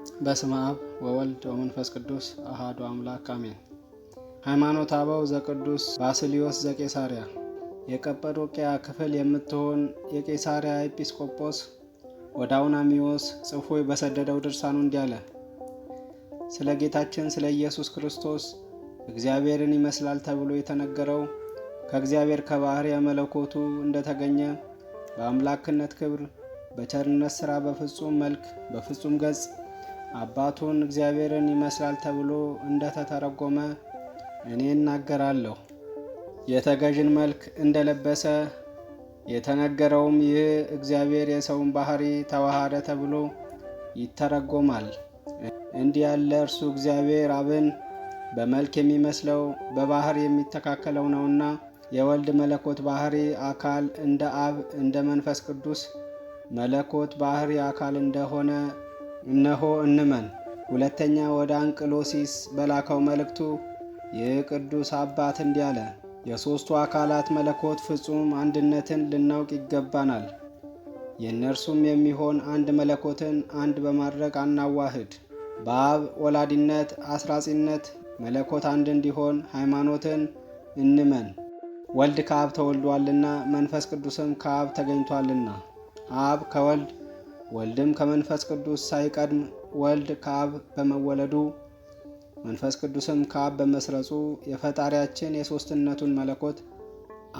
በስመ አብ ወወልድ ወመንፈስ ቅዱስ አሃዱ አምላክ አሜን። ሃይማኖተ አበው ዘቅዱስ ባስልዮስ ዘቄሳርያ። የቀጰዶቅያ ክፍል የምትሆን የቄሳርያ ኤጲስቆጶስ ወደ አውናሚዎስ ጽፎ በሰደደው ድርሳኑ እንዲህ አለ። ስለ ጌታችን ስለ ኢየሱስ ክርስቶስ እግዚአብሔርን ይመስላል ተብሎ የተነገረው ከእግዚአብሔር ከባሕርየ መለኮቱ እንደተገኘ በአምላክነት ክብር በቸርነት ሥራ በፍጹም መልክ በፍጹም ገጽ አባቱን እግዚአብሔርን ይመስላል ተብሎ እንደተተረጎመ እኔ እናገራለሁ። የተገዥን መልክ እንደለበሰ የተነገረውም ይህ እግዚአብሔር የሰውን ባህሪ ተዋሃደ ተብሎ ይተረጎማል። እንዲህ ያለ እርሱ እግዚአብሔር አብን በመልክ የሚመስለው በባህር የሚተካከለው ነውና የወልድ መለኮት ባህሪ አካል እንደ አብ እንደ መንፈስ ቅዱስ መለኮት ባህሪ አካል እንደሆነ እነሆ እንመን። ሁለተኛ ወደ አንቅሎሲስ በላከው መልእክቱ ይህ ቅዱስ አባት እንዲህ አለ። የሦስቱ አካላት መለኮት ፍጹም አንድነትን ልናውቅ ይገባናል። የእነርሱም የሚሆን አንድ መለኮትን አንድ በማድረግ አናዋህድ። በአብ ወላዲነት አስራጺነት መለኮት አንድ እንዲሆን ሃይማኖትን እንመን። ወልድ ከአብ ተወልዷልና መንፈስ ቅዱስም ከአብ ተገኝቷልና አብ ከወልድ ወልድም ከመንፈስ ቅዱስ ሳይቀድም ወልድ ከአብ በመወለዱ መንፈስ ቅዱስም ከአብ በመስረጹ የፈጣሪያችን የሦስትነቱን መለኮት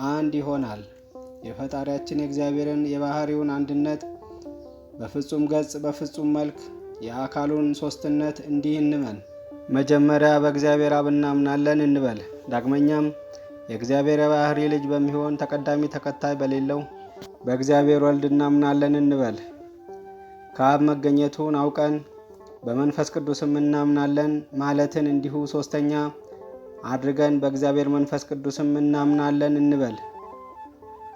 አንድ ይሆናል። የፈጣሪያችን የእግዚአብሔርን የባህሪውን አንድነት በፍጹም ገጽ በፍጹም መልክ የአካሉን ሦስትነት እንዲህ እንመን። መጀመሪያ በእግዚአብሔር አብ እናምናለን እንበል። ዳግመኛም የእግዚአብሔር የባህሪ ልጅ በሚሆን ተቀዳሚ ተከታይ በሌለው በእግዚአብሔር ወልድ እናምናለን እንበል። ከአብ መገኘቱን አውቀን በመንፈስ ቅዱስም እናምናለን ማለትን እንዲሁ ሦስተኛ አድርገን በእግዚአብሔር መንፈስ ቅዱስም እናምናለን እንበል።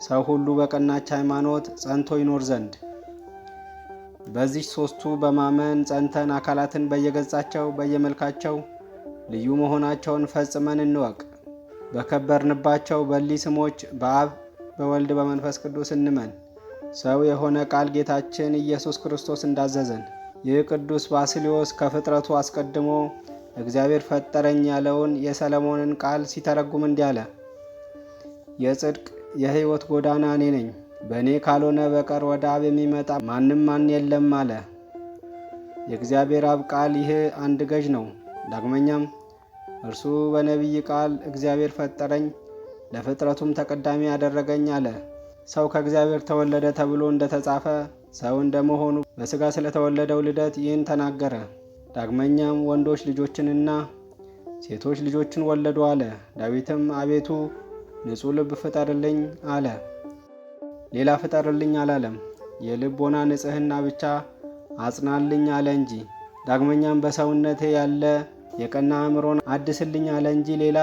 ሰው ሁሉ በቀናች ሃይማኖት ጸንቶ ይኖር ዘንድ በዚህ ሦስቱ በማመን ጸንተን አካላትን በየገጻቸው በየመልካቸው ልዩ መሆናቸውን ፈጽመን እንወቅ። በከበርንባቸው በሊ ስሞች በአብ በወልድ በመንፈስ ቅዱስ እንመን። ሰው የሆነ ቃል ጌታችን ኢየሱስ ክርስቶስ እንዳዘዘን። ይህ ቅዱስ ባስልዮስ ከፍጥረቱ አስቀድሞ እግዚአብሔር ፈጠረኝ ያለውን የሰለሞንን ቃል ሲተረጉም እንዲህ አለ። የጽድቅ የሕይወት ጎዳና እኔ ነኝ፣ በእኔ ካልሆነ በቀር ወደ አብ የሚመጣ ማንም ማን የለም አለ። የእግዚአብሔር አብ ቃል ይህ አንድ ገዥ ነው። ዳግመኛም እርሱ በነቢይ ቃል እግዚአብሔር ፈጠረኝ ለፍጥረቱም ተቀዳሚ ያደረገኝ አለ። ሰው ከእግዚአብሔር ተወለደ ተብሎ እንደተጻፈ ሰው እንደመሆኑ በሥጋ ስለተወለደው ልደት ይህን ተናገረ። ዳግመኛም ወንዶች ልጆችንና ሴቶች ልጆችን ወለዱ አለ። ዳዊትም አቤቱ ንጹሕ ልብ ፍጠርልኝ አለ። ሌላ ፍጠርልኝ አላለም። የልቦና ንጽሕና ብቻ አጽናልኝ አለ እንጂ። ዳግመኛም በሰውነቴ ያለ የቀና አእምሮን አድስልኝ አለ እንጂ ሌላ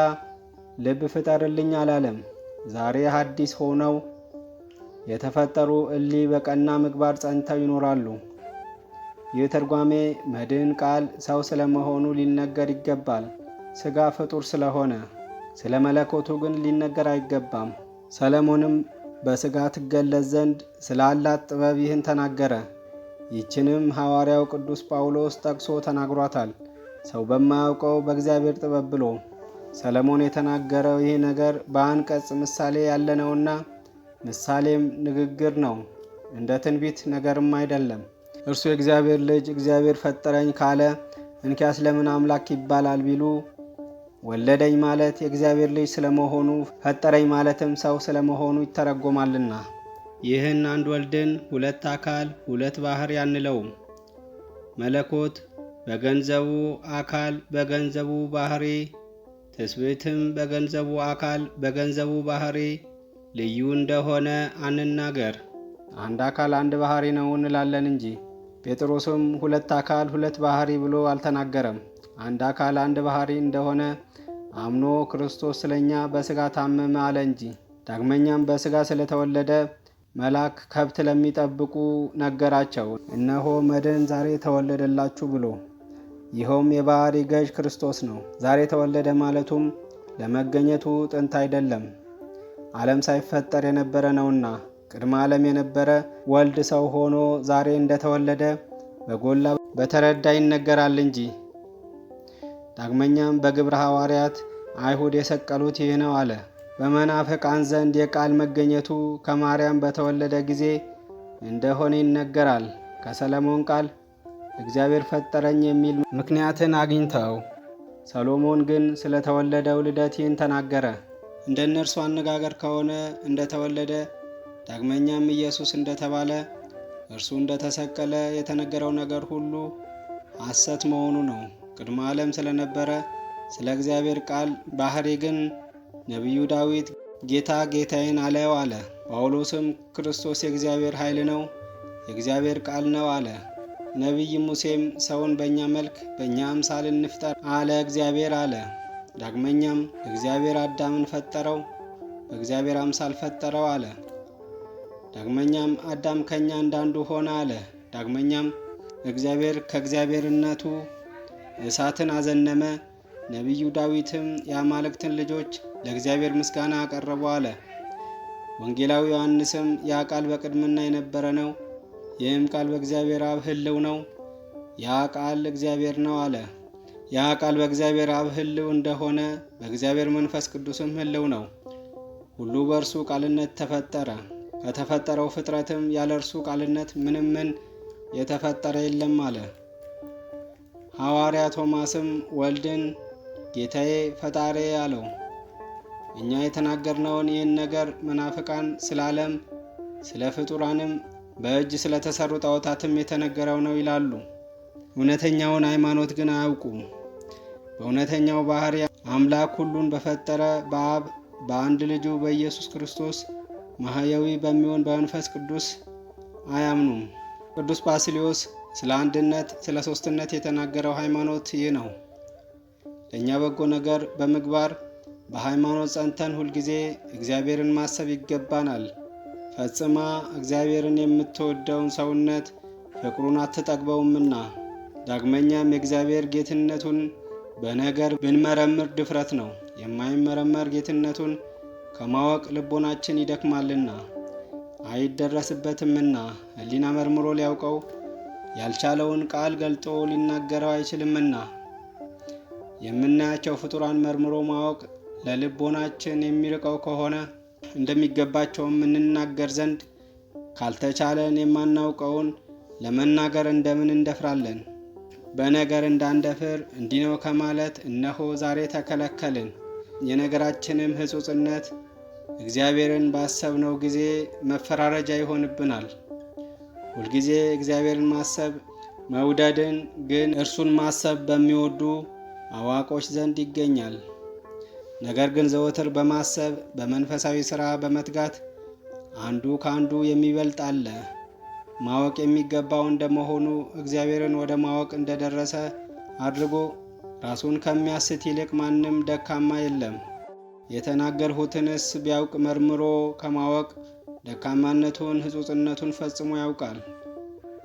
ልብ ፍጠርልኝ አላለም። ዛሬ ሐዲስ ሆነው የተፈጠሩ እሊ በቀና ምግባር ጸንተው ይኖራሉ። ይህ ትርጓሜ መድህን ቃል ሰው ስለመሆኑ ሊነገር ይገባል፣ ሥጋ ፍጡር ስለሆነ። ስለ መለኮቱ ግን ሊነገር አይገባም። ሰለሞንም በሥጋ ትገለጽ ዘንድ ስላላት ጥበብ ይህን ተናገረ። ይህችንም ሐዋርያው ቅዱስ ጳውሎስ ጠቅሶ ተናግሯታል። ሰው በማያውቀው በእግዚአብሔር ጥበብ ብሎ ሰለሞን የተናገረው ይህ ነገር በአንቀጽ ምሳሌ ያለ ነውና ምሳሌም ንግግር ነው፣ እንደ ትንቢት ነገርም አይደለም። እርሱ የእግዚአብሔር ልጅ እግዚአብሔር ፈጠረኝ ካለ እንኪያስ ለምን አምላክ ይባላል ቢሉ ወለደኝ ማለት የእግዚአብሔር ልጅ ስለመሆኑ ፈጠረኝ ማለትም ሰው ስለመሆኑ ይተረጎማልና። ይህን አንድ ወልድን ሁለት አካል ሁለት ባህር ያንለውም። መለኮት በገንዘቡ አካል በገንዘቡ ባህሪ፣ ትስብእትም በገንዘቡ አካል በገንዘቡ ባህሪ ልዩ እንደሆነ አንናገር። አንድ አካል አንድ ባህሪ ነው እንላለን እንጂ። ጴጥሮስም ሁለት አካል ሁለት ባህሪ ብሎ አልተናገረም። አንድ አካል አንድ ባህሪ እንደሆነ አምኖ ክርስቶስ ስለኛ በሥጋ ታመመ አለ እንጂ። ዳግመኛም በሥጋ ስለተወለደ መልአክ ከብት ለሚጠብቁ ነገራቸው፣ እነሆ መድን ዛሬ ተወለደላችሁ ብሎ። ይኸውም የባህሪ ገዥ ክርስቶስ ነው። ዛሬ ተወለደ ማለቱም ለመገኘቱ ጥንት አይደለም፣ ዓለም ሳይፈጠር የነበረ ነውና። ቅድመ ዓለም የነበረ ወልድ ሰው ሆኖ ዛሬ እንደተወለደ በጎላ በተረዳ ይነገራል እንጂ። ዳግመኛም በግብረ ሐዋርያት አይሁድ የሰቀሉት ይህ ነው አለ። በመናፍቃን ዘንድ የቃል መገኘቱ ከማርያም በተወለደ ጊዜ እንደሆነ ይነገራል። ከሰለሞን ቃል እግዚአብሔር ፈጠረኝ የሚል ምክንያትን አግኝተው፣ ሰሎሞን ግን ስለተወለደው ልደት ይህን ተናገረ። እንደ እነርሱ አነጋገር ከሆነ እንደተወለደ፣ ዳግመኛም ኢየሱስ እንደተባለ፣ እርሱ እንደተሰቀለ የተነገረው ነገር ሁሉ ሐሰት መሆኑ ነው። ቅድመ ዓለም ስለነበረ ስለ እግዚአብሔር ቃል ባሕሪ ግን ነቢዩ ዳዊት ጌታ ጌታዬን አለው አለ። ጳውሎስም ክርስቶስ የእግዚአብሔር ኃይል ነው፣ የእግዚአብሔር ቃል ነው አለ። ነቢይ ሙሴም ሰውን በእኛ መልክ በእኛ አምሳል እንፍጠር አለ እግዚአብሔር አለ። ዳግመኛም እግዚአብሔር አዳምን ፈጠረው፣ በእግዚአብሔር አምሳል ፈጠረው አለ። ዳግመኛም አዳም ከእኛ እንዳንዱ ሆነ አለ። ዳግመኛም እግዚአብሔር ከእግዚአብሔርነቱ እሳትን አዘነመ። ነቢዩ ዳዊትም የአማልክትን ልጆች ለእግዚአብሔር ምስጋና አቀረቡ አለ። ወንጌላዊ ዮሐንስም ያ ቃል በቅድምና የነበረ ነው፣ ይህም ቃል በእግዚአብሔር አብ ሕልው ነው፣ ያ ቃል እግዚአብሔር ነው አለ። ያ ቃል በእግዚአብሔር አብ ሕልው እንደሆነ በእግዚአብሔር መንፈስ ቅዱስም ሕልው ነው። ሁሉ በእርሱ ቃልነት ተፈጠረ። ከተፈጠረው ፍጥረትም ያለ እርሱ ቃልነት ምንም ምን የተፈጠረ የለም አለ። ሐዋርያ ቶማስም ወልድን ጌታዬ ፈጣሬ አለው። እኛ የተናገርነውን ይህን ነገር መናፍቃን ስለ ዓለም ስለ ፍጡራንም በእጅ ስለተሰሩ ጣዖታትም የተነገረው ነው ይላሉ። እውነተኛውን ሃይማኖት ግን አያውቁም። በእውነተኛው ባህሪ አምላክ ሁሉን በፈጠረ በአብ በአንድ ልጁ በኢየሱስ ክርስቶስ ማህየዊ በሚሆን በመንፈስ ቅዱስ አያምኑም። ቅዱስ ባስልዮስ ስለ አንድነት ስለ ሦስትነት የተናገረው ሃይማኖት ይህ ነው። ለእኛ በጎ ነገር በምግባር በሃይማኖት ጸንተን ሁልጊዜ እግዚአብሔርን ማሰብ ይገባናል። ፈጽማ እግዚአብሔርን የምትወደውን ሰውነት ፍቅሩን አትጠግበውምና። ዳግመኛም የእግዚአብሔር ጌትነቱን በነገር ብንመረምር ድፍረት ነው። የማይመረመር ጌትነቱን ከማወቅ ልቦናችን ይደክማልና አይደረስበትምና፣ ሕሊና መርምሮ ሊያውቀው ያልቻለውን ቃል ገልጦ ሊናገረው አይችልምና። የምናያቸው ፍጡራን መርምሮ ማወቅ ለልቦናችን የሚርቀው ከሆነ፣ እንደሚገባቸውም እንናገር ዘንድ ካልተቻለን የማናውቀውን ለመናገር እንደምን እንደፍራለን? በነገር እንዳንደፍር እንዲህ ነው ከማለት እነሆ ዛሬ ተከለከልን። የነገራችንም ሕጹጽነት እግዚአብሔርን ባሰብነው ጊዜ መፈራረጃ ይሆንብናል። ሁልጊዜ እግዚአብሔርን ማሰብ መውደድን ግን እርሱን ማሰብ በሚወዱ አዋቆች ዘንድ ይገኛል። ነገር ግን ዘወትር በማሰብ በመንፈሳዊ ሥራ በመትጋት አንዱ ከአንዱ የሚበልጥ አለ። ማወቅ የሚገባው እንደመሆኑ እግዚአብሔርን ወደ ማወቅ እንደደረሰ አድርጎ ራሱን ከሚያስት ይልቅ ማንም ደካማ የለም። የተናገርሁትንስ ቢያውቅ መርምሮ ከማወቅ ደካማነቱን ሕጹጽነቱን ፈጽሞ ያውቃል።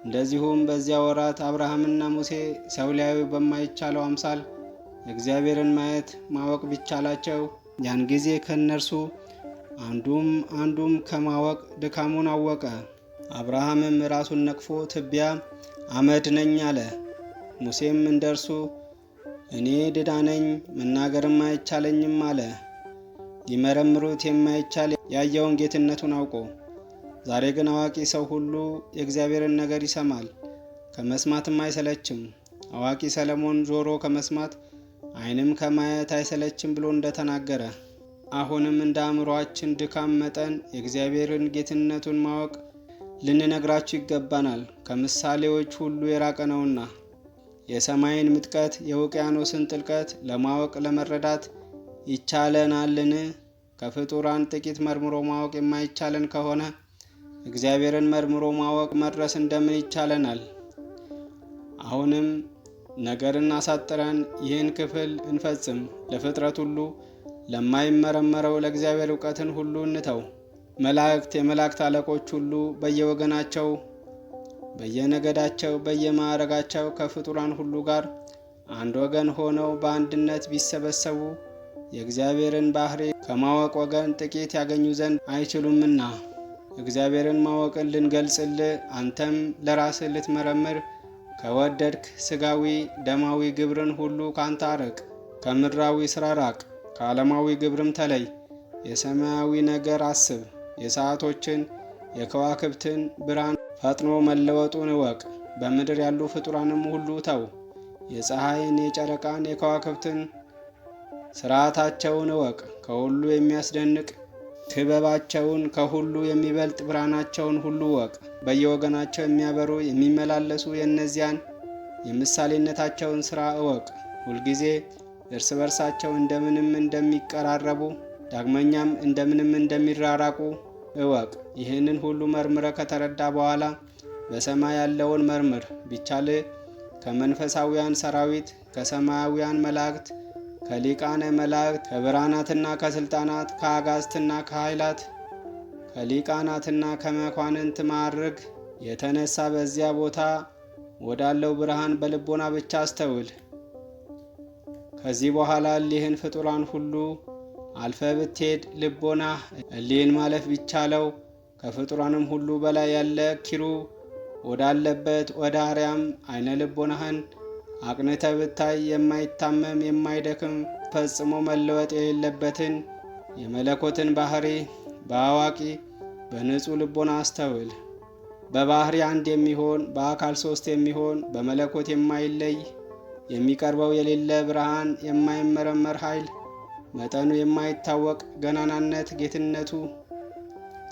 እንደዚሁም በዚያ ወራት አብርሃምና ሙሴ ሰው ሊያዩ በማይቻለው አምሳል እግዚአብሔርን ማየት ማወቅ ቢቻላቸው፣ ያን ጊዜ ከእነርሱ አንዱም አንዱም ከማወቅ ድካሙን አወቀ። አብርሃምም ራሱን ነቅፎ ትቢያ አመድ ነኝ አለ። ሙሴም እንደ እርሱ እኔ ድዳ ነኝ መናገርም አይቻለኝም አለ። ሊመረምሩት የማይቻል ያየውን ጌትነቱን አውቆ። ዛሬ ግን አዋቂ ሰው ሁሉ የእግዚአብሔርን ነገር ይሰማል፣ ከመስማትም አይሰለችም። አዋቂ ሰለሞን ጆሮ ከመስማት ዓይንም ከማየት አይሰለችም ብሎ እንደተናገረ፣ አሁንም እንደ አእምሮአችን ድካም መጠን የእግዚአብሔርን ጌትነቱን ማወቅ ልንነግራችሁ ይገባናል፣ ከምሳሌዎች ሁሉ የራቀ ነውና። የሰማይን ምጥቀት የውቅያኖስን ጥልቀት ለማወቅ ለመረዳት ይቻለናልን? ከፍጡራን ጥቂት መርምሮ ማወቅ የማይቻለን ከሆነ እግዚአብሔርን መርምሮ ማወቅ መድረስ እንደምን ይቻለናል? አሁንም ነገርን አሳጥረን ይህን ክፍል እንፈጽም። ለፍጥረት ሁሉ ለማይመረመረው ለእግዚአብሔር እውቀትን ሁሉ እንተው። መላእክት፣ የመላእክት አለቆች ሁሉ በየወገናቸው በየነገዳቸው በየማዕረጋቸው ከፍጡራን ሁሉ ጋር አንድ ወገን ሆነው በአንድነት ቢሰበሰቡ የእግዚአብሔርን ባህሪ ከማወቅ ወገን ጥቂት ያገኙ ዘንድ አይችሉምና፣ እግዚአብሔርን ማወቅን ልንገልጽልህ አንተም ለራስህ ልትመረምር ከወደድክ ሥጋዊ ደማዊ ግብርን ሁሉ ካንተ አርቅ፣ ከምድራዊ ሥራ ራቅ፣ ከዓለማዊ ግብርም ተለይ። የሰማያዊ ነገር አስብ። የሰዓቶችን የከዋክብትን ብርሃን ፈጥኖ መለወጡን እወቅ። በምድር ያሉ ፍጡራንም ሁሉ ተው። የፀሐይን፣ የጨረቃን፣ የከዋክብትን ስርዓታቸውን እወቅ። ከሁሉ የሚያስደንቅ ክበባቸውን ከሁሉ የሚበልጥ ብርሃናቸውን ሁሉ እወቅ። በየወገናቸው የሚያበሩ የሚመላለሱ የእነዚያን የምሳሌነታቸውን ሥራ እወቅ። ሁልጊዜ እርስ በርሳቸው እንደምንም እንደሚቀራረቡ ዳግመኛም እንደምንም እንደሚራራቁ እወቅ። ይህንን ሁሉ መርምረ ከተረዳ በኋላ በሰማይ ያለውን መርምር። ቢቻል ከመንፈሳዊያን ሰራዊት ከሰማያዊያን መላእክት ከሊቃነ መላእክት ከብርሃናትና ከስልጣናት ከአጋዝትና ከኃይላት ከሊቃናትና ከመኳንንት ማዕርግ የተነሳ በዚያ ቦታ ወዳለው ብርሃን በልቦና ብቻ አስተውል። ከዚህ በኋላ እሊህን ፍጡራን ሁሉ አልፈ ብትሄድ ልቦና እሊህን ማለፍ ቢቻለው ከፍጡራንም ሁሉ በላይ ያለ ኪሩብ ወዳለበት ወደ አርያም አይነ ልቦናህን አቅንተ ብታይ የማይታመም የማይደክም ፈጽሞ መለወጥ የሌለበትን የመለኮትን ባህሪ በአዋቂ በንጹሕ ልቦና አስተውል። በባህሪ አንድ የሚሆን በአካል ሶስት የሚሆን በመለኮት የማይለይ የሚቀርበው የሌለ ብርሃን የማይመረመር ኃይል መጠኑ የማይታወቅ ገናናነት ጌትነቱ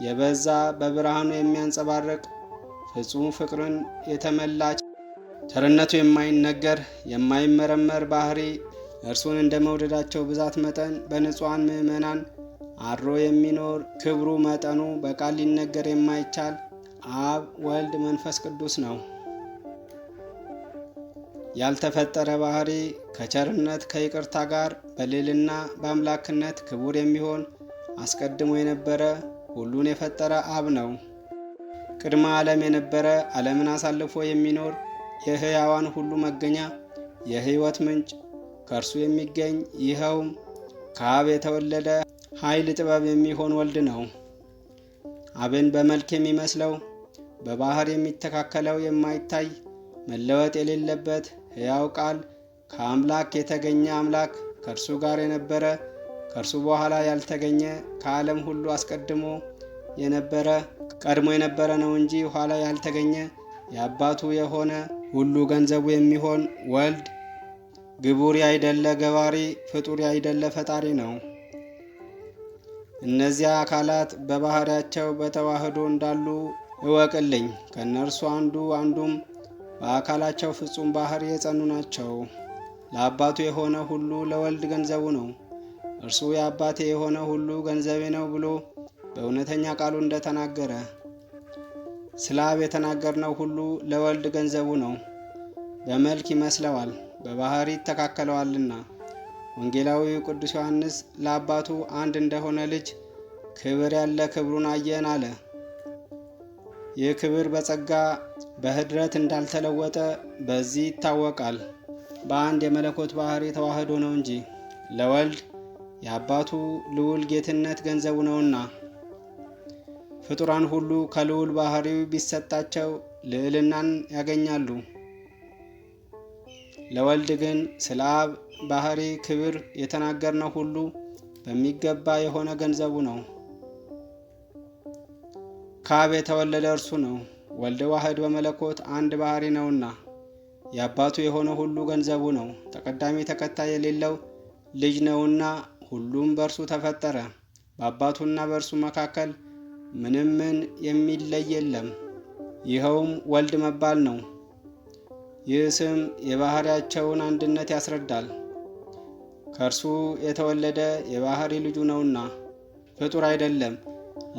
የበዛ በብርሃኑ የሚያንጸባርቅ ፍጹም ፍቅርን የተመላች ቸርነቱ የማይነገር የማይመረመር ባህሪ እርሱን እንደ መውደዳቸው ብዛት መጠን በንጹሐን ምዕመናን አድሮ የሚኖር ክብሩ መጠኑ በቃል ሊነገር የማይቻል አብ ወልድ መንፈስ ቅዱስ ነው። ያልተፈጠረ ባህሪ ከቸርነት ከይቅርታ ጋር በልዕልና በአምላክነት ክቡር የሚሆን አስቀድሞ የነበረ ሁሉን የፈጠረ አብ ነው። ቅድመ ዓለም የነበረ ዓለምን አሳልፎ የሚኖር የሕያዋን ሁሉ መገኛ የሕይወት ምንጭ ከእርሱ የሚገኝ ይኸውም ከአብ የተወለደ ኃይል ጥበብ የሚሆን ወልድ ነው። አብን በመልክ የሚመስለው በባህር የሚተካከለው የማይታይ መለወጥ የሌለበት ሕያው ቃል ከአምላክ የተገኘ አምላክ ከእርሱ ጋር የነበረ ከእርሱ በኋላ ያልተገኘ ከዓለም ሁሉ አስቀድሞ የነበረ ቀድሞ የነበረ ነው እንጂ ኋላ ያልተገኘ የአባቱ የሆነ ሁሉ ገንዘቡ የሚሆን ወልድ ግቡር ያይደለ ገባሪ ፍጡር ያይደለ ፈጣሪ ነው። እነዚያ አካላት በባህሪያቸው በተዋህዶ እንዳሉ እወቅልኝ። ከእነርሱ አንዱ አንዱም በአካላቸው ፍጹም ባህሪ የጸኑ ናቸው። ለአባቱ የሆነ ሁሉ ለወልድ ገንዘቡ ነው። እርሱ የአባቴ የሆነ ሁሉ ገንዘቤ ነው ብሎ በእውነተኛ ቃሉ እንደተናገረ ስለ አብ የተናገርነው ሁሉ ለወልድ ገንዘቡ ነው። በመልክ ይመስለዋል፣ በባህሪ ይተካከለዋልና። ወንጌላዊው ቅዱስ ዮሐንስ ለአባቱ አንድ እንደሆነ ልጅ ክብር ያለ ክብሩን አየን አለ። ይህ ክብር በጸጋ በኅድረት እንዳልተለወጠ በዚህ ይታወቃል። በአንድ የመለኮት ባህሪ ተዋህዶ ነው እንጂ ለወልድ የአባቱ ልዑል ጌትነት ገንዘቡ ነውና። ፍጡራን ሁሉ ከልዑል ባህሪው ቢሰጣቸው ልዕልናን ያገኛሉ። ለወልድ ግን ስለ አብ ባህሪ ክብር የተናገርነው ሁሉ በሚገባ የሆነ ገንዘቡ ነው። ከአብ የተወለደ እርሱ ነው። ወልደ ዋህድ በመለኮት አንድ ባህሪ ነውና የአባቱ የሆነ ሁሉ ገንዘቡ ነው። ተቀዳሚ ተከታይ የሌለው ልጅ ነውና ሁሉም በእርሱ ተፈጠረ። በአባቱና በእርሱ መካከል ምንም ምን የሚለይ የለም። ይኸውም ወልድ መባል ነው። ይህ ስም የባህሪያቸውን አንድነት ያስረዳል። ከእርሱ የተወለደ የባህሪ ልጁ ነውና ፍጡር አይደለም።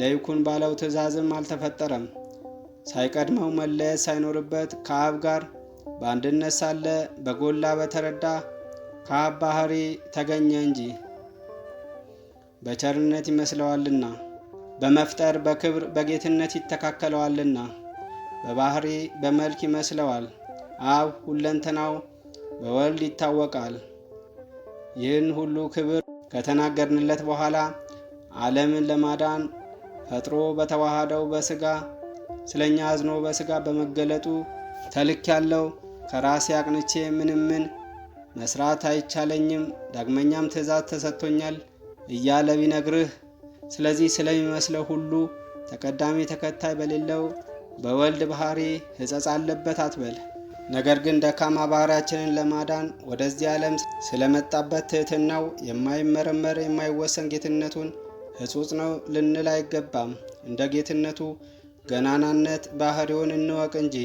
ለይኩን ባለው ትእዛዝም አልተፈጠረም። ሳይቀድመው መለየት ሳይኖርበት ከአብ ጋር በአንድነት ሳለ በጎላ በተረዳ ከአብ ባህሪ ተገኘ እንጂ በቸርነት ይመስለዋልና በመፍጠር በክብር በጌትነት ይተካከለዋልና በባህሪ በመልክ ይመስለዋል። አብ ሁለንተናው በወልድ ይታወቃል። ይህን ሁሉ ክብር ከተናገርንለት በኋላ ዓለምን ለማዳን ፈጥሮ በተዋሃደው በስጋ ስለኛ አዝኖ በስጋ በመገለጡ ተልክ ያለው ከራሴ አቅንቼ ምንም ምን መስራት አይቻለኝም፣ ዳግመኛም ትእዛዝ ተሰጥቶኛል እያለ ቢነግርህ ስለዚህ ስለሚመስለው ሁሉ ተቀዳሚ ተከታይ በሌለው በወልድ ባህሪ ሕጸጽ አለበት አትበል። ነገር ግን ደካማ ባህሪያችንን ለማዳን ወደዚህ ዓለም ስለመጣበት ትሕትናው የማይመረመር የማይወሰን ጌትነቱን ሕጹጽ ነው ልንል አይገባም። እንደ ጌትነቱ ገናናነት ባህሪውን እንወቅ እንጂ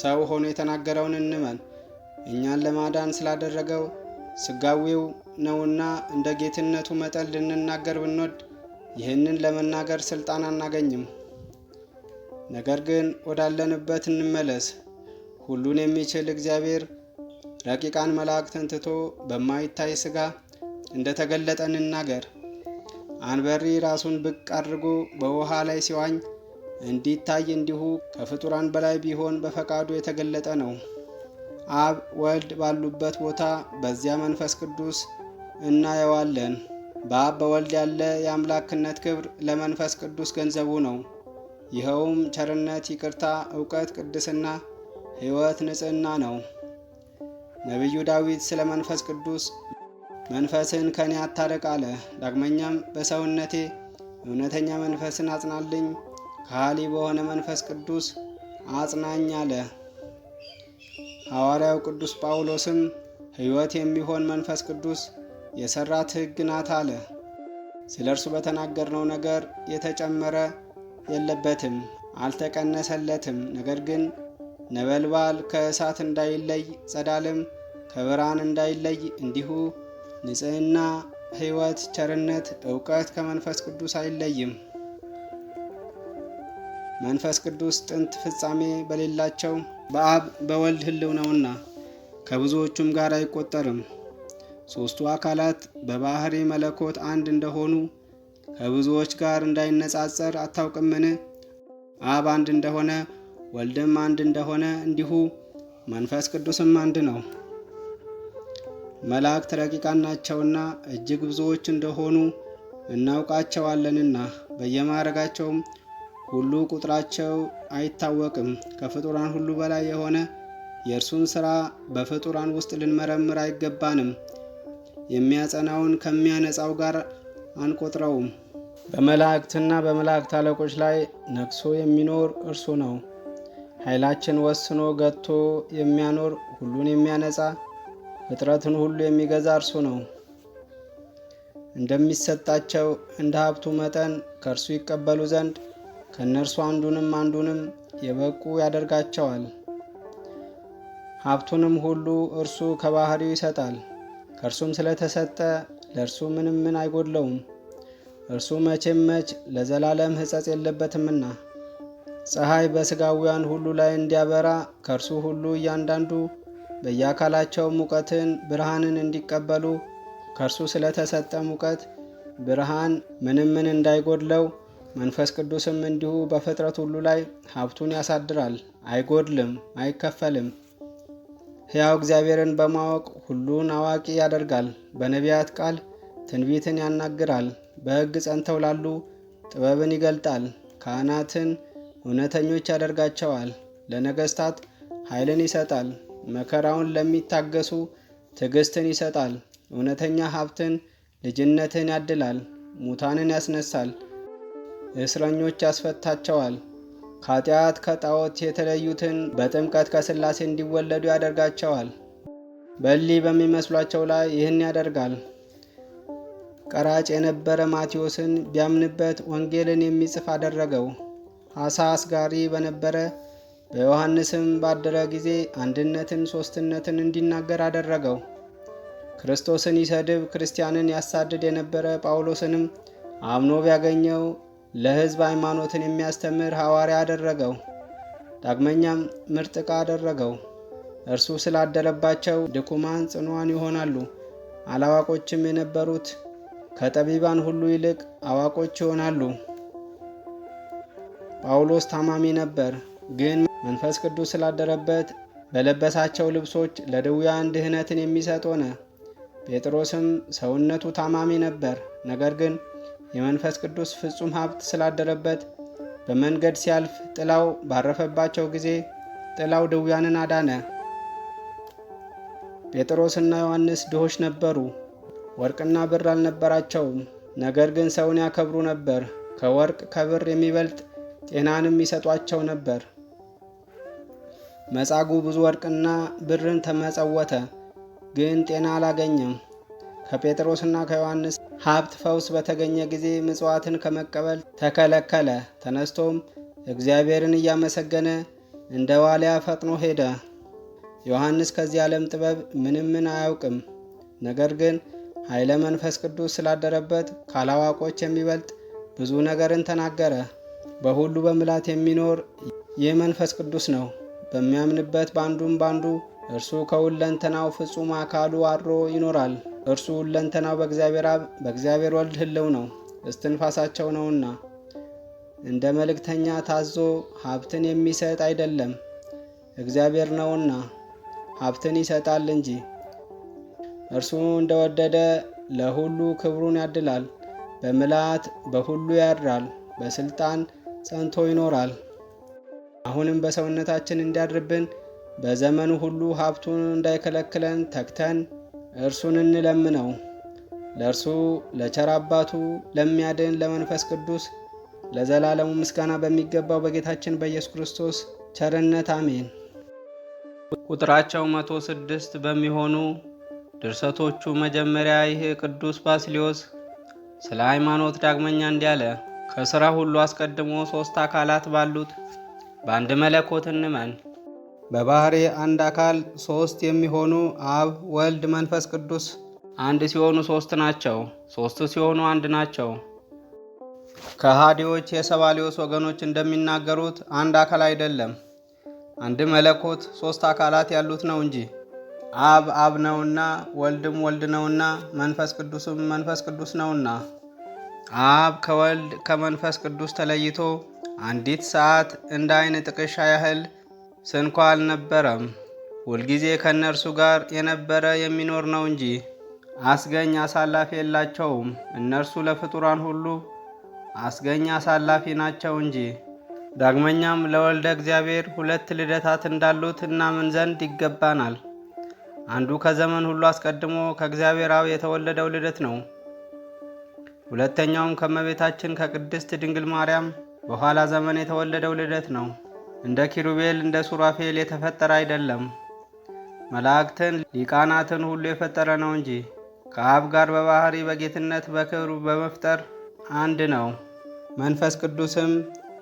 ሰው ሆኖ የተናገረውን እንመን። እኛን ለማዳን ስላደረገው ስጋዊው ነውና እንደ ጌትነቱ መጠን ልንናገር ብንወድ ይህንን ለመናገር ስልጣን አናገኝም። ነገር ግን ወዳለንበት እንመለስ። ሁሉን የሚችል እግዚአብሔር ረቂቃን መላእክትን ትቶ በማይታይ ሥጋ እንደተገለጠ እንናገር። አንበሪ ራሱን ብቅ አድርጎ በውሃ ላይ ሲዋኝ እንዲታይ እንዲሁ ከፍጡራን በላይ ቢሆን በፈቃዱ የተገለጠ ነው። አብ ወልድ ባሉበት ቦታ በዚያ መንፈስ ቅዱስ እናየዋለን። በአብ በወልድ ያለ የአምላክነት ክብር ለመንፈስ ቅዱስ ገንዘቡ ነው። ይኸውም ቸርነት፣ ይቅርታ፣ እውቀት፣ ቅድስና፣ ሕይወት፣ ንጽሕና ነው። ነቢዩ ዳዊት ስለ መንፈስ ቅዱስ መንፈስን ከኔ አታርቅ አለ። ዳግመኛም በሰውነቴ እውነተኛ መንፈስን አጽናልኝ፣ ከሃሊ በሆነ መንፈስ ቅዱስ አጽናኝ አለ። ሐዋርያው ቅዱስ ጳውሎስም ሕይወት የሚሆን መንፈስ ቅዱስ የሠራት ሕግ ናት አለ። ስለ እርሱ በተናገርነው ነገር የተጨመረ የለበትም፣ አልተቀነሰለትም። ነገር ግን ነበልባል ከእሳት እንዳይለይ፣ ጸዳልም ከብርሃን እንዳይለይ እንዲሁ ንጽሕና፣ ሕይወት፣ ቸርነት፣ እውቀት ከመንፈስ ቅዱስ አይለይም። መንፈስ ቅዱስ ጥንት ፍጻሜ በሌላቸው በአብ በወልድ ሕልው ነውና ከብዙዎቹም ጋር አይቆጠርም። ሦስቱ አካላት በባሕሪ መለኮት አንድ እንደሆኑ ከብዙዎች ጋር እንዳይነጻጸር አታውቅምን? አብ አንድ እንደሆነ ወልድም አንድ እንደሆነ እንዲሁ መንፈስ ቅዱስም አንድ ነው። መላእክት ረቂቃን ናቸውና እጅግ ብዙዎች እንደሆኑ እናውቃቸዋለንና በየማዕረጋቸውም ሁሉ ቁጥራቸው አይታወቅም። ከፍጡራን ሁሉ በላይ የሆነ የእርሱን ሥራ በፍጡራን ውስጥ ልንመረምር አይገባንም። የሚያጸናውን ከሚያነጻው ጋር አንቆጥረውም። በመላእክትና በመላእክት አለቆች ላይ ነግሶ የሚኖር እርሱ ነው። ኃይላችን ወስኖ ገጥቶ የሚያኖር ሁሉን የሚያነጻ ፍጥረትን ሁሉ የሚገዛ እርሱ ነው። እንደሚሰጣቸው እንደ ሀብቱ መጠን ከእርሱ ይቀበሉ ዘንድ ከእነርሱ አንዱንም አንዱንም የበቁ ያደርጋቸዋል። ሀብቱንም ሁሉ እርሱ ከባህሪው ይሰጣል። ከእርሱም ስለተሰጠ ለእርሱ ምንም ምን አይጎድለውም። እርሱ መቼም መች ለዘላለም ሕጸጽ የለበትምና ፀሐይ በሥጋውያን ሁሉ ላይ እንዲያበራ ከእርሱ ሁሉ እያንዳንዱ በየአካላቸው ሙቀትን ብርሃንን እንዲቀበሉ ከእርሱ ስለተሰጠ ሙቀት ብርሃን ምንም ምን እንዳይጎድለው መንፈስ ቅዱስም እንዲሁ በፍጥረት ሁሉ ላይ ሀብቱን ያሳድራል፣ አይጎድልም፣ አይከፈልም። ሕያው እግዚአብሔርን በማወቅ ሁሉን አዋቂ ያደርጋል። በነቢያት ቃል ትንቢትን ያናግራል። በሕግ ጸንተው ላሉ ጥበብን ይገልጣል። ካህናትን እውነተኞች ያደርጋቸዋል። ለነገሥታት ኃይልን ይሰጣል። መከራውን ለሚታገሱ ትዕግስትን ይሰጣል። እውነተኛ ሀብትን ልጅነትን ያድላል። ሙታንን ያስነሳል፣ እስረኞች ያስፈታቸዋል። ከኃጢአት ከጣዖት የተለዩትን በጥምቀት ከሥላሴ እንዲወለዱ ያደርጋቸዋል። በሊ በሚመስሏቸው ላይ ይህን ያደርጋል። ቀራጭ የነበረ ማቴዎስን ቢያምንበት ወንጌልን የሚጽፍ አደረገው። ዓሣ አስጋሪ በነበረ በዮሐንስም ባደረ ጊዜ አንድነትን ሦስትነትን እንዲናገር አደረገው። ክርስቶስን ይሰድብ ክርስቲያንን ያሳድድ የነበረ ጳውሎስንም አምኖ ቢያገኘው ለሕዝብ ሃይማኖትን የሚያስተምር ሐዋርያ አደረገው። ዳግመኛም ምርጥ ዕቃ አደረገው። እርሱ ስላደረባቸው ድኩማን ጽኑዓን ይሆናሉ፣ አላዋቆችም የነበሩት ከጠቢባን ሁሉ ይልቅ አዋቆች ይሆናሉ። ጳውሎስ ታማሚ ነበር፣ ግን መንፈስ ቅዱስ ስላደረበት በለበሳቸው ልብሶች ለድውያን ድህነትን የሚሰጥ ሆነ። ጴጥሮስም ሰውነቱ ታማሚ ነበር፣ ነገር ግን የመንፈስ ቅዱስ ፍጹም ሀብት ስላደረበት በመንገድ ሲያልፍ ጥላው ባረፈባቸው ጊዜ ጥላው ድውያንን አዳነ። ጴጥሮስና ዮሐንስ ድሆች ነበሩ። ወርቅና ብር አልነበራቸውም። ነገር ግን ሰውን ያከብሩ ነበር። ከወርቅ ከብር የሚበልጥ ጤናንም ይሰጧቸው ነበር። መጻጉዕ ብዙ ወርቅና ብርን ተመጸወተ፣ ግን ጤና አላገኘም። ከጴጥሮስና ከዮሐንስ ሀብት ፈውስ በተገኘ ጊዜ ምጽዋትን ከመቀበል ተከለከለ። ተነስቶም እግዚአብሔርን እያመሰገነ እንደ ዋሊያ ፈጥኖ ሄደ። ዮሐንስ ከዚህ ዓለም ጥበብ ምንም ምን አያውቅም። ነገር ግን ኃይለ መንፈስ ቅዱስ ስላደረበት ካላዋቆች የሚበልጥ ብዙ ነገርን ተናገረ። በሁሉ በምላት የሚኖር ይህ መንፈስ ቅዱስ ነው። በሚያምንበት በአንዱም ባንዱ እርሱ ከሁለንተናው ፍጹም አካሉ አድሮ ይኖራል። እርሱ ሁለንተናው በእግዚአብሔር አብ በእግዚአብሔር ወልድ ሕልው ነው፣ እስትንፋሳቸው ነውና። እንደ መልእክተኛ ታዞ ሀብትን የሚሰጥ አይደለም፣ እግዚአብሔር ነውና ሀብትን ይሰጣል እንጂ። እርሱ እንደወደደ ለሁሉ ክብሩን ያድላል። በምልአት በሁሉ ያድራል፣ በስልጣን ጸንቶ ይኖራል። አሁንም በሰውነታችን እንዲያድርብን በዘመኑ ሁሉ ሀብቱን እንዳይከለክለን ተግተን እርሱን እንለምነው። ለእርሱ ለቸር አባቱ ለሚያድን ለመንፈስ ቅዱስ ለዘላለሙ ምስጋና በሚገባው በጌታችን በኢየሱስ ክርስቶስ ቸርነት አሜን። ቁጥራቸው 106 በሚሆኑ ድርሰቶቹ መጀመሪያ ይህ ቅዱስ ባስልዮስ ስለ ሃይማኖት ዳግመኛ እንዲህ አለ። ከሥራ ሁሉ አስቀድሞ ሦስት አካላት ባሉት በአንድ መለኮት እንመን። በባህሪ አንድ አካል ሦስት የሚሆኑ አብ፣ ወልድ፣ መንፈስ ቅዱስ አንድ ሲሆኑ ሦስት ናቸው። ሦስት ሲሆኑ አንድ ናቸው። ከሃዲዎች የሰባሊዮስ ወገኖች እንደሚናገሩት አንድ አካል አይደለም፣ አንድ መለኮት ሦስት አካላት ያሉት ነው እንጂ። አብ አብ ነውና፣ ወልድም ወልድ ነውና፣ መንፈስ ቅዱስም መንፈስ ቅዱስ ነውና። አብ ከወልድ ከመንፈስ ቅዱስ ተለይቶ አንዲት ሰዓት እንደ ዓይን ጥቅሻ ያህል ስንኳ አልነበረም። ሁልጊዜ ከእነርሱ ጋር የነበረ የሚኖር ነው እንጂ። አስገኝ አሳላፊ የላቸውም። እነርሱ ለፍጡራን ሁሉ አስገኝ አሳላፊ ናቸው እንጂ። ዳግመኛም ለወልደ እግዚአብሔር ሁለት ልደታት እንዳሉት እናምን ዘንድ ይገባናል። አንዱ ከዘመን ሁሉ አስቀድሞ ከእግዚአብሔር አብ የተወለደው ልደት ነው። ሁለተኛውም ከእመቤታችን ከቅድስት ድንግል ማርያም በኋላ ዘመን የተወለደው ልደት ነው። እንደ ኪሩቤል እንደ ሱራፌል የተፈጠረ አይደለም። መላእክትን ሊቃናትን ሁሉ የፈጠረ ነው እንጂ ከአብ ጋር በባህሪ በጌትነት በክብሩ በመፍጠር አንድ ነው። መንፈስ ቅዱስም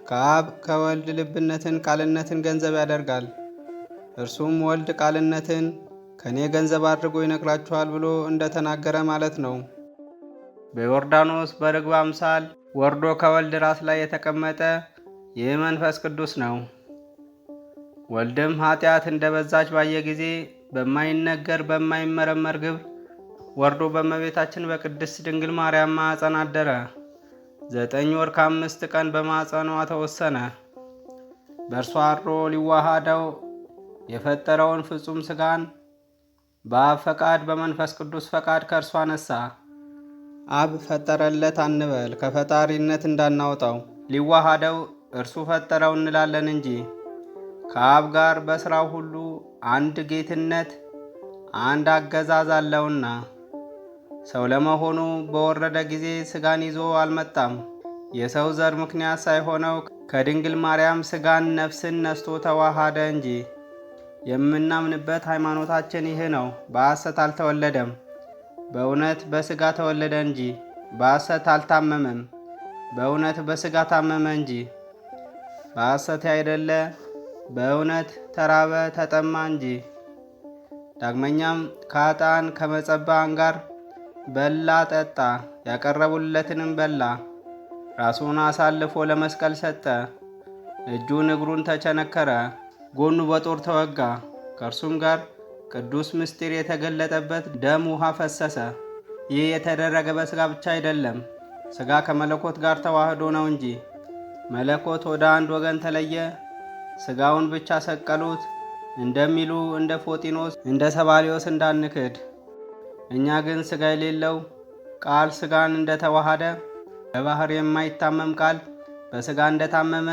ከአብ ከወልድ ልብነትን ቃልነትን ገንዘብ ያደርጋል። እርሱም ወልድ ቃልነትን ከእኔ ገንዘብ አድርጎ ይነግራችኋል ብሎ እንደተናገረ ማለት ነው። በዮርዳኖስ በርግብ አምሳል ወርዶ ከወልድ ራስ ላይ የተቀመጠ ይህ መንፈስ ቅዱስ ነው። ወልድም ኃጢአት እንደ በዛች ባየ ጊዜ በማይነገር በማይመረመር ግብር ወርዶ በእመቤታችን በቅድስት ድንግል ማርያም ማኅፀን አደረ። 9 ወር ከ5 ቀን በማኅፀኗ ተወሰነ። በእርሷ አድሮ ሊዋሃደው የፈጠረውን ፍጹም ሥጋን በአብ ፈቃድ በመንፈስ ቅዱስ ፈቃድ ከእርሷ ነሳ። አብ ፈጠረለት አንበል፣ ከፈጣሪነት እንዳናወጣው። ሊዋሃደው እርሱ ፈጠረው እንላለን እንጂ። ከአብ ጋር በሥራው ሁሉ አንድ ጌትነት አንድ አገዛዝ አለውና። ሰው ለመሆኑ በወረደ ጊዜ ሥጋን ይዞ አልመጣም። የሰው ዘር ምክንያት ሳይሆነው ከድንግል ማርያም ሥጋን ነፍስን ነስቶ ተዋሃደ እንጂ። የምናምንበት ሃይማኖታችን ይህ ነው። በሐሰት አልተወለደም፣ በእውነት በሥጋ ተወለደ እንጂ። በሐሰት አልታመመም፣ በእውነት በሥጋ ታመመ እንጂ። በሐሰት ያይደለ በእውነት ተራበ ተጠማ እንጂ። ዳግመኛም ከኃጥአን ከመጸባን ጋር በላ ጠጣ፣ ያቀረቡለትንም በላ። ራሱን አሳልፎ ለመስቀል ሰጠ። እጁን እግሩን ተቸነከረ፣ ጎኑ በጦር ተወጋ። ከእርሱም ጋር ቅዱስ ምስጢር የተገለጠበት ደም ውሃ ፈሰሰ። ይህ የተደረገ በሥጋ ብቻ አይደለም፣ ሥጋ ከመለኮት ጋር ተዋህዶ ነው እንጂ። መለኮት ወደ አንድ ወገን ተለየ፣ ሥጋውን ብቻ ሰቀሉት እንደሚሉ እንደ ፎጢኖስ እንደ ሰባሊዮስ እንዳንክድ። እኛ ግን ሥጋ የሌለው ቃል ሥጋን እንደተዋሃደ በባህር የማይታመም ቃል በሥጋ እንደታመመ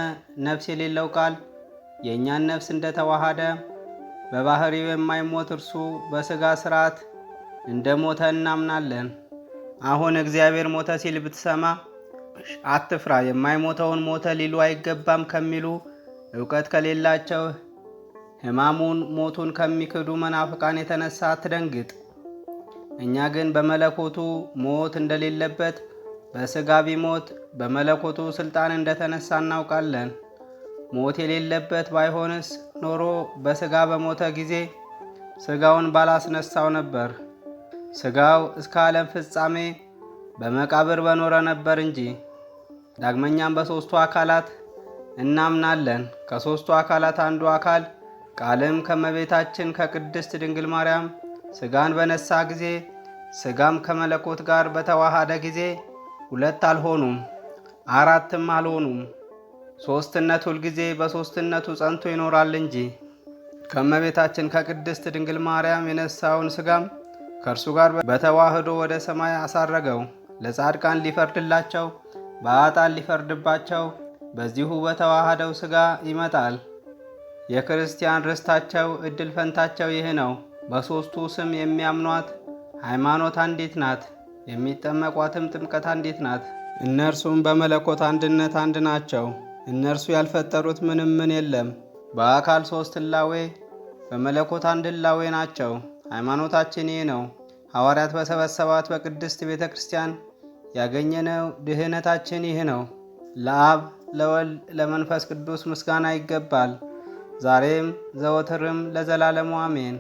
ነፍስ የሌለው ቃል የእኛን ነፍስ እንደተዋሃደ በባሕሪው የማይሞት እርሱ በሥጋ ሥርዓት እንደ ሞተ እናምናለን። አሁን እግዚአብሔር ሞተ ሲል ብትሰማ አትፍራ። የማይሞተውን ሞተ ሊሉ አይገባም ከሚሉ እውቀት ከሌላቸው ሕማሙን ሞቱን ከሚክዱ መናፍቃን የተነሳ አትደንግጥ። እኛ ግን በመለኮቱ ሞት እንደሌለበት በሥጋ ቢሞት በመለኮቱ ሥልጣን እንደተነሳ እናውቃለን። ሞት የሌለበት ባይሆንስ ኖሮ በሥጋ በሞተ ጊዜ ሥጋውን ባላስነሳው ነበር። ሥጋው እስከ ዓለም ፍጻሜ በመቃብር በኖረ ነበር እንጂ። ዳግመኛም በሦስቱ አካላት እናምናለን። ከሦስቱ አካላት አንዱ አካል ቃልም ከመቤታችን ከቅድስት ድንግል ማርያም ሥጋን በነሳ ጊዜ ሥጋም ከመለኮት ጋር በተዋሃደ ጊዜ ሁለት አልሆኑም፣ አራትም አልሆኑም። ሦስትነት ሁልጊዜ በሦስትነቱ ጸንቶ ይኖራል እንጂ። ከእመቤታችን ከቅድስት ድንግል ማርያም የነሳውን ሥጋም ከእርሱ ጋር በተዋህዶ ወደ ሰማይ አሳረገው። ለጻድቃን ሊፈርድላቸው በኃጥአን ሊፈርድባቸው በዚሁ በተዋህደው ሥጋ ይመጣል። የክርስቲያን ርስታቸው ዕድል ፈንታቸው ይህ ነው። በሦስቱ ስም የሚያምኗት ሃይማኖት አንዲት ናት፣ የሚጠመቋትም ጥምቀት አንዲት ናት። እነርሱም በመለኮት አንድነት አንድ ናቸው። እነርሱ ያልፈጠሩት ምንም ምን የለም። በአካል ሦስት ሕላዌ በመለኮት አንድ ሕላዌ ናቸው። ሃይማኖታችን ይህ ነው። ሐዋርያት በሰበሰባት በቅድስት ቤተ ክርስቲያን ያገኘነው ድህነታችን ይህ ነው። ለአብ ለወልድ ለመንፈስ ቅዱስ ምስጋና ይገባል፣ ዛሬም ዘወትርም ለዘላለሙ አሜን።